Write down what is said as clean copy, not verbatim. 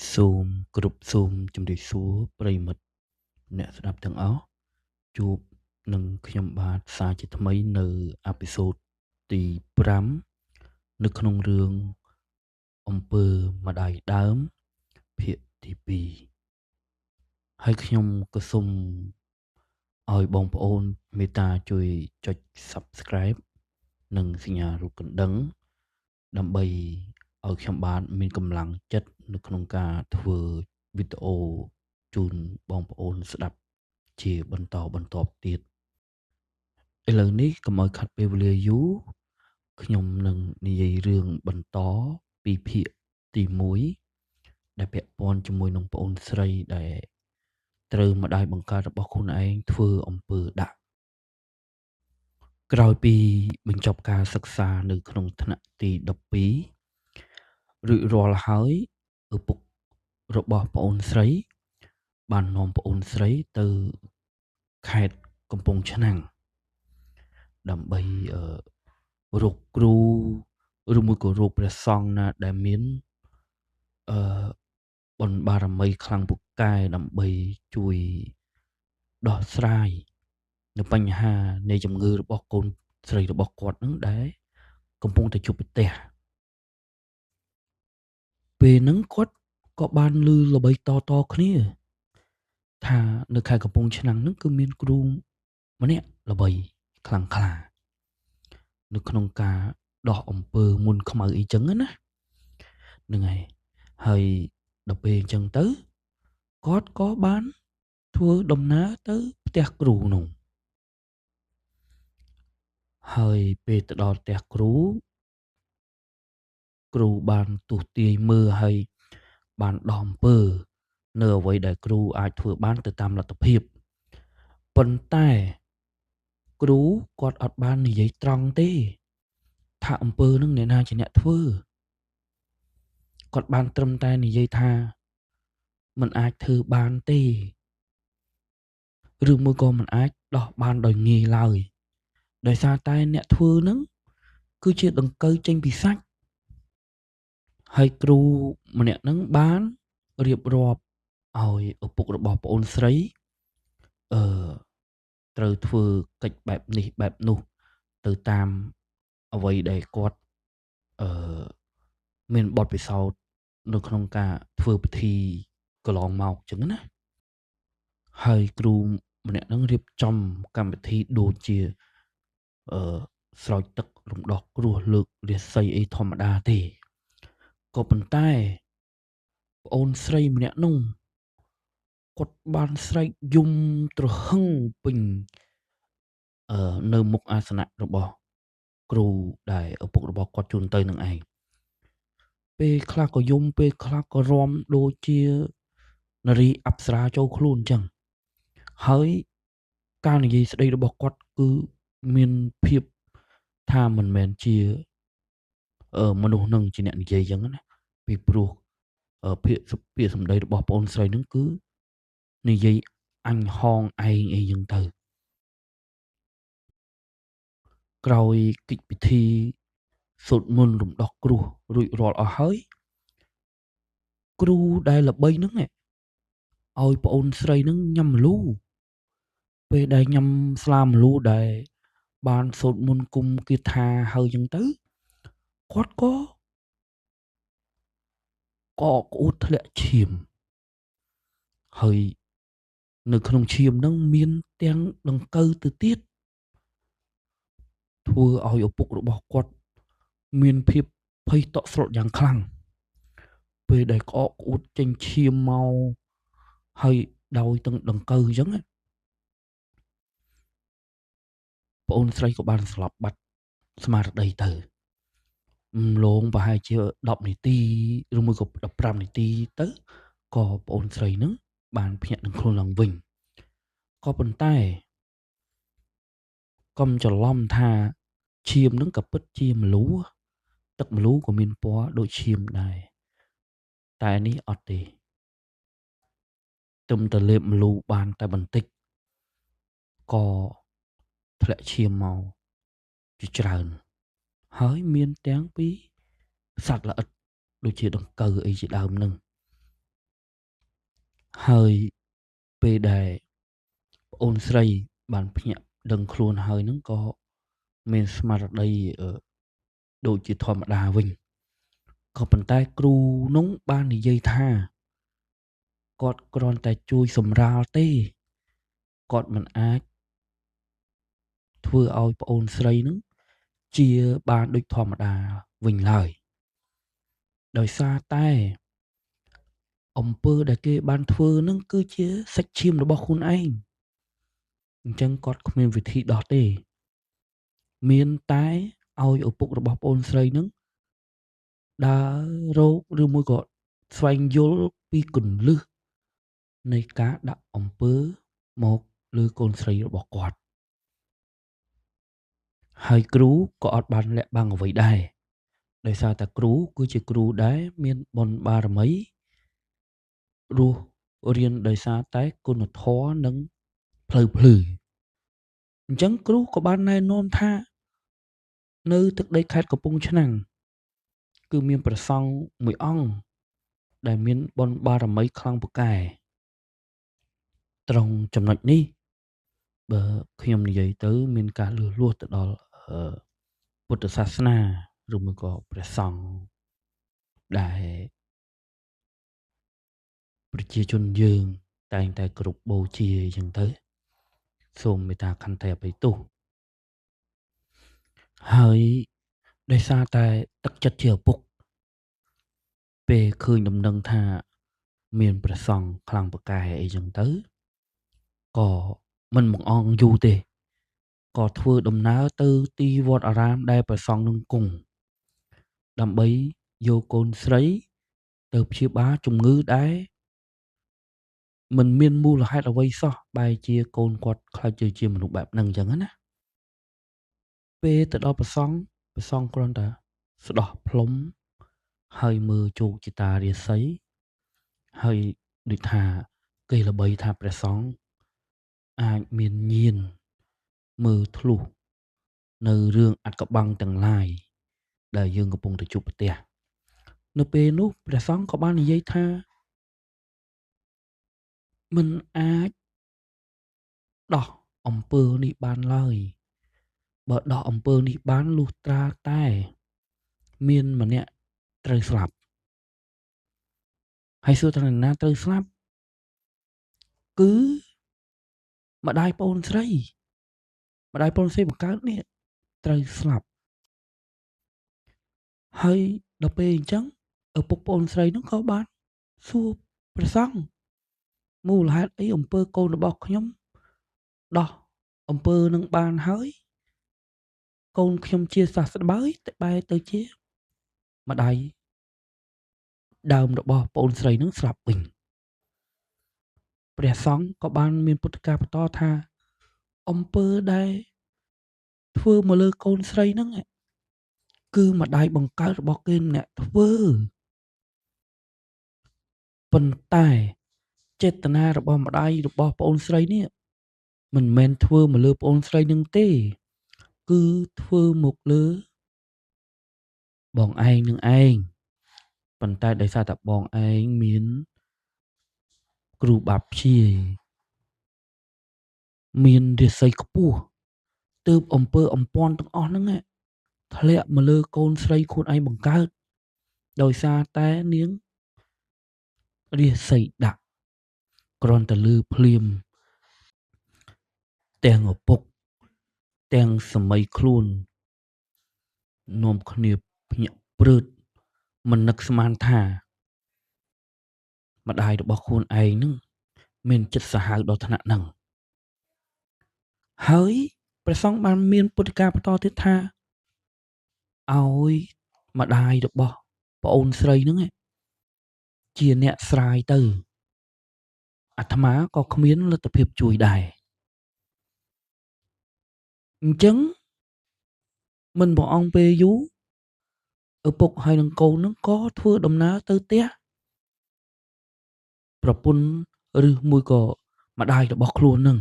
សូមគ្រប់សូមជម្រាបសួរប្រិយមិត្តអ្នកស្ដាប់ទាំងអស់ជួបនឹងខ្ញុំបាទសាជាថ្មីនៅ episode ទី5នៅក្នុងរឿងអំពើម្ដាយដើមភាគទី2ហើយខ្ញុំក៏សូមឲ្យបងប្អូនមេត្តាជួយចុច Subscribe និងសញ្ញារូបកណ្ដឹងដើម្បីឲ្យខ្ញុំបាទមានកម្លាំងចិត្តនៅក្នុងការធ្វើវីដេអូជូនបងប្អូនស្ដាប់ជាបន្តបន្ទាប់ទៀតឥឡូវនេះកុំឲ្យខាត់ពេលវេលាយូរខ្ញុំនឹងនិយាយរឿងបន្តពីភាគទី1ដែលពាក់ព័ន្ធជាមួយនឹងប្អូនស្រីដែលត្រូវម្ដាយបង្កើតរបស់ខ្លួនឯងធ្វើអំពើដាក់ក្រោយពីបញ្ចប់ការសិក្សានៅក្នុងថ្នាក់ទី12រួចរាល់ហើយឪពុករបស់ប្អូនស្រីបាននាំប្អូនស្រីទៅខេត្តកំពង់ឆ្នាំងដើម្បីរកគ្រូឬមួយក៏រកព្រះសង្ឃណាដែលមានបុណ្យបារមីខ្លាំងពូកែដើម្បីជួយដោះស្រាយនៅបញ្ហានៃជំងឺរបស់កូនស្រីរបស់គាត់នឹងដែលកំពុងតែជួបប្រទះពេលហ្នឹងគាត់ក៏បានឮល្បីតៗគ្នាថានៅខេត្តកំពង់ឆ្នាំងហ្នឹងគឺមានគ្រូម្នាក់ល្បីខ្លាំងក្លានៅក្នុងការដោះអំពើមុនខ្មៅអីចឹងណាហ្នឹងហើយហើយដល់ពេលអញ្ចឹងទៅគាត់ក៏បានធ្វើដំណើរទៅផ្ទះគ្រូនោះហើយពេលទៅដល់ផ្ទះគ្រូគ្រូបានទស្សទាយមើលហើយបានដោះអំពើនៅអ្វីដែលគ្រូអាចធ្វើបានទៅតាមលទ្ធភាពប៉ុន្តែគ្រូគាត់អត់បាននិយាយត្រង់ទេថាអំពើនឹងអ្នកណាជាអ្នកធ្វើគាត់បានត្រឹមតែនិយាយថាมันអាចធ្វើបានទេឬមួយក៏มันអាចដោះបានដោយងាយឡើយដោយសារតែអ្នកធ្វើនឹងគឺជាដង្កូវចេញពីសាច់ហើយគ្រូម្នាក់នឹងបានរៀបរាប់ឲ្យឪពុករបស់ប្អូនស្រីត្រូវធ្វើកិច្ចបែបនេះបែបនោះទៅតាមអ្វីដែលគាត់មានបទពិសោធន៍នៅក្នុងការធ្វើពិធីកន្លងមកចឹងណាហើយគ្រូម្នាក់នឹងរៀបចំកម្មវិធីដូចជាស្រោចទឹករំដោះគ្រោះលើករាសីអីធម្មតាទេក៏ប៉ុន្តែប្អូនស្រីម្នាក់នោះគាត់បានស្រែកយំទ្រហឹងពេញនៅមុខអាសនៈរបស់គ្រូដែលឪពុករបស់គាត់ជូនទៅនឹងឯងពេលខ្លះក៏យំពេលខ្លះក៏រាំដូចជានារីអប្សរាចូលខ្លួនអញ្ចឹងហើយការនិយាយស្ដីរបស់គាត់គឺមានភាពថាមិនមែនជាមនុស្សនឹងជាអ្នកនិយាយអញ្ចឹងណាពីព្រោះពាក្យសម្ដីរបស់ប្អូនស្រីនឹងគឺនិយាយអញហងឯងអីចឹងទៅក្រោយកិច្ចពិធីសូត្រមន្តរំដោះគ្រោះរួចរាល់អស់ហើយគ្រូដែលល្បីហ្នឹងឲ្យប្អូនស្រីហ្នឹងញ៉ាំម្លូពេលដែលញ៉ាំស្លាម្លូដែលបានសូត្រមន្តគុំគាថាហើយចឹងទៅគាត់ក៏ក្អួតធ្លាក់ឈាមហើយនៅក្នុងឈាមហ្នឹងមានទាំងដង្កូវទៅទៀតធ្វើឲ្យឪពុករបស់គាត់មានភាពភ័យតក់ស្លុតយ៉ាងខ្លាំងពេលដែលក្អកក្អួតចេញឈាមមកហើយដោយទាំងដង្កូវអញ្ចឹងប្អូនស្រីក៏បានស្លាប់បាត់ស្មារតីទៅលងប្រហែលជា10នាទីឬមួយក៏15នាទីទៅក៏ប្អូនស្រីនឹងបានភ្ញាក់នឹងខ្លួនឡើងវិញក៏ប៉ុន្តែកុំច្រឡំថាឈាមនឹងក៏ពិតជាម្លូទឹកម្លូក៏មានពណ៌ដូចឈាមដែរតែនេះអត់ទេទឹមតែលេបម្លូបានតែបន្តិចក៏ធ្លាក់ឈាមមកជាច្រើនហើយមានទាំងពីសត្វល្អិតដូចជាដង្កូវអីជាដើមនឹង ហើយពេលដែលប្អូនស្រីបានភ្ញាក់ដឹងខ្លួនហើយហ្នឹងក៏មានស្មារតីដូចជាធម្មតាវិញក៏ប៉ុន្តែគ្រូនោះបាននិយាយថាគាត់គ្រាន់តែជួយសម្រាលទេគាត់មិនអាចធ្វើឲ្យប្អូនស្រីនឹងជាបានដូចធម្មតាវិញឡើយដោយសារតែអំពើដែលគេបានធ្វើនឹងគឺជាសាច់ឈាមរបស់ខ្លួនឯងអញ្ចឹងគាត់គ្មានវិធីដោះទេមានតែឲ្យឪពុករបស់ប្អូនស្រីនឹងដើររកឬមួយក៏ស្វែងយល់ពីគន្លឹះនៃការដាក់អំពើមកលើកូនស្រីរបស់គាត់ហើយគ្រូក៏អត់បានលាក់បាំងអ្វីដែរដោយសារតែគ្រូគឺជាគ្រូដែលមានបុណ្យបារមីរស់រៀនដោយសារតែគុណធម៌និងផ្លូវភ្លឺអញ្ចឹងគ្រូក៏បានណែនាំថានៅទឹកដីខេត្តកំពង់ឆ្នាំងគឺមានព្រះសង្ឃមួយអង្គដែលមានបុណ្យបារមីខ្លាំងពូកែត្រង់ចំណុចនេះបើខ្ញុំនិយាយទៅមានការលឺលួសទៅដល់ពុទ្ធសាសនាឬមួយក៏ព្រះសង្ឃដែលប្រជាជនយើងតែងតែគោរពបូជាអញ្ចឹងទៅសូមមេត្តាខន្តីអភ័យទោសហើយដោយសារតែទឹកចិត្តជាឪពុកពេលឃើញដំណឹងថាមានព្រះសង្ឃខ្លាំងពូកែអីចឹងទៅក៏មិនបង្អង់យូរទេក៏ធ្វើដំណើរទៅទីវត្តអារាមដែលព្រះសង្ឃនឹងគង់ដើម្បីយកកូនស្រីទៅព្យាបាលជំងឺដែលមិនមានមូលហេតុអ្វីសោះបែរជាកូនគាត់ខ្លាចជាមនុស្សបែបហ្នឹងអញ្ចឹងណាពេលទៅដល់ព្រះសង្ឃព្រះសង្ឃគ្រាន់តែស្ដោះផ្លុំហើយមើលជោគជតារាសីហើយដូចថាគេល្បីថាព្រះសង្ឃអាចមានញាណមើលធ្លុះនៅរឿងអត្តកបាំងទាំងឡាយដែលយើងកំពុងតែជួបប្រទះនៅពេលនោះព្រះសង្ឃក៏បាននិយាយថាមិនអាចដោះអំពើនេះបានឡើយបើដោះអំពើនេះបានលុះត្រាតែមានម្នាក់ត្រូវស្លាប់ហើយសួរថានរណាត្រូវស្លាប់គឺម្ដាយប្អូនស្រីម្ដាយប្អូនស្រីបង្កើតនេះត្រូវស្លាប់ហើយដល់ពេលអញ្ចឹងឪពុកប្អូនស្រីនោះក៏បានសួរព្រះសង្ឃមូលហេតុអីអំពើកូនរបស់ខ្ញុំដោះអំពើនឹងបានហើយកូនខ្ញុំជាសះស្បើយតែបែរទៅជាម្ដាយដើមរបស់ប្អូនស្រីនឹងស្លាប់វិញព្រះសង្ឃក៏បានមានពុទ្ធកាបន្តថាអំពើដែលធ្វើមកលើកូនស្រីហ្នឹងគឺម្ដាយបង្កើតរបស់គេអ្នកធ្វើប៉ុន្តែចេតនារបស់ម្ដាយរបស់ប្អូនស្រីនេះមិនមែនធ្វើមកលើប្អូនស្រីនឹងទេគឺធ្វើមកលើបងឯងនឹងឯងប៉ុន្តែដោយសារតែបងឯងមានគ្រូបាព្យាយមានរាសីខ្ពស់ទើបអំពើអំព័ន្ធទាំងអស់ហ្នឹងធ្លាក់មកលើកូនស្រីខ្លួនឯងបង្កើតដោយសារតែនាងរាសីដាក់គ្រាន់តែលឺភ្លាមទាំងឪពុកទាំងសម័យខ្លួននាំគ្នាភ្ញាក់ព្រឺតមិននឹកស្មានថាម្ដាយរបស់ខ្លួនឯងនឹងមានចិត្តសាហាវដល់ថ្នាក់ហ្នឹងហើយព្រះសង្ឃបានមានពុទ្ធិកាបន្តទៀតថាឲ្យម្ដាយរបស់ប្អូនស្រីហ្នឹងជាអ្នកស្រាយទៅអាត្មាក៏គ្មានលទ្ធភាពជួយដែរអញ្ចឹងមិនព្រះអង្គពេលយូរឪពុកហើយនឹងកូននឹងក៏ធ្វើដំណើរទៅផ្ទះប្រពន្ធឬមួយក៏ម្ដាយរបស់ខ្លួននឹង